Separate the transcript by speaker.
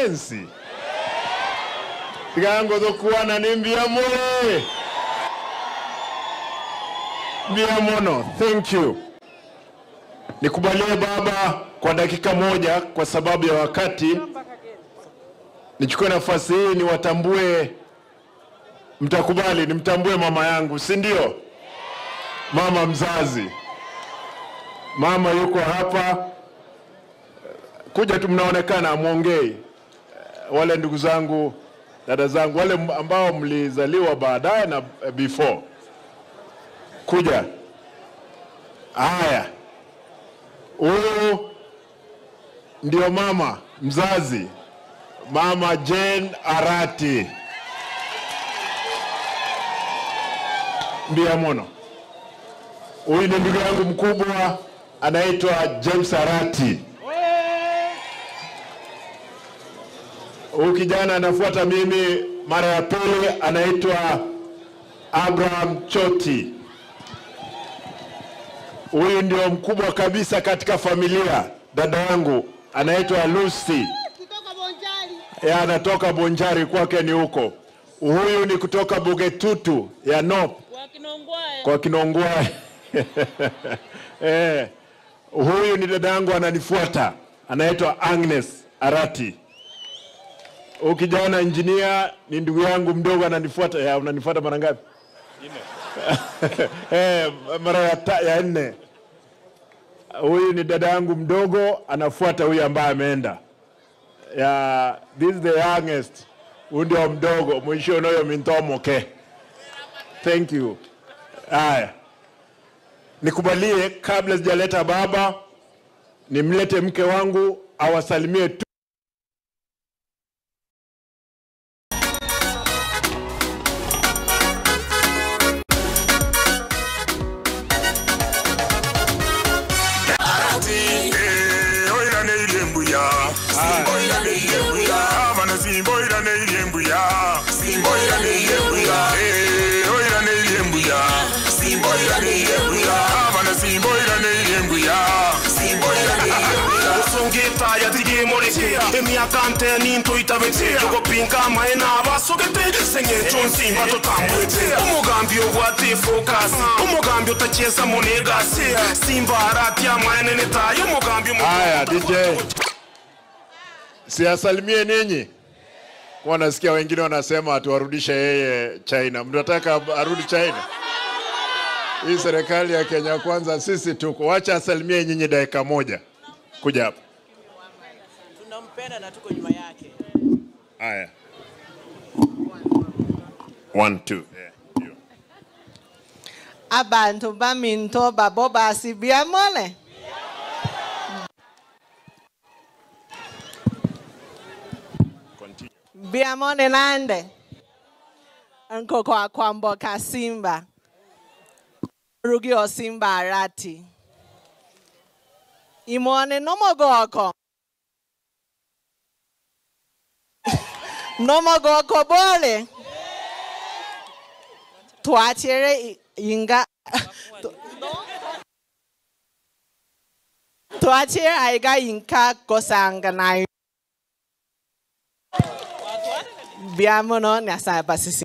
Speaker 1: Ensi. Tigango dokuwana ni mbiyamole. Mbiyamono, thank you. Nikubalie baba kwa dakika moja kwa sababu ya wakati. Nichukue nafasi hii niwatambue, mtakubali nimtambue mama yangu, si ndio? Mama mzazi. Mama yuko hapa. Kuja tu mnaonekana muongei. Wale ndugu zangu, dada zangu, wale ambao mlizaliwa baadaye na before. Kuja. Haya. Huyu ndio mama mzazi, Mama Jane Arati. Mbiamono. Huyu ni ndugu yangu mkubwa, anaitwa James Arati. Huyu kijana anafuata mimi mara ya pili, anaitwa Abraham Choti. Huyu ndio mkubwa kabisa katika familia, dada yangu, anaitwa Lucy.
Speaker 2: Kutoka Bonjari.
Speaker 1: Ya, anatoka Bonjari, kwake ni huko. Huyu ni kutoka Bogetutu ya North.
Speaker 3: Kwa Kinongwae.
Speaker 1: Kwa Kinongwae. Huyu ni dada yangu ananifuata, anaitwa Agnes Arati. Huyu kijana engineer ni ndugu yangu mdogo ananifuata. Ya, unanifuata mara ngapi? 4. Mara ya 4. Huyu ni dada yangu mdogo anafuata huyu ambaye ameenda. Ya, this is the youngest. Huyu ndio mdogo, mwisho nayo mintomoke. Thank you. Haya. Nikubalie kabla sijaleta baba, nimlete mke wangu awasalimie tu.
Speaker 4: Emiakante ninto itabete yogopinka maena basogete sengencho nsimba totambwete umugambi ogwate focus umugambi utacheza monegasi Simba Arati maene netayo umugambi.
Speaker 1: Haya DJ, siasalimie ninyi. Kwa nasikia wengine wanasema atuwarudishe yeye China. Mnataka arudi China? Hii serikali ya Kenya Kwanza sisi tuko. Wacha asalimie nyinyi dakika moja. Kuja hapa.
Speaker 3: Tunampenda na tuko nyuma yake.
Speaker 1: Haya. 1 2. Yeah.
Speaker 2: Abantu baminto babo basi biamole. Biamone nande. Nkoko akwamboka Simba. Rugio Simba Arati. Imone nomogoko. Nomogoko bole. Twachere inga. Twachere aiga inka kosanga na. Biamono nasa basisi.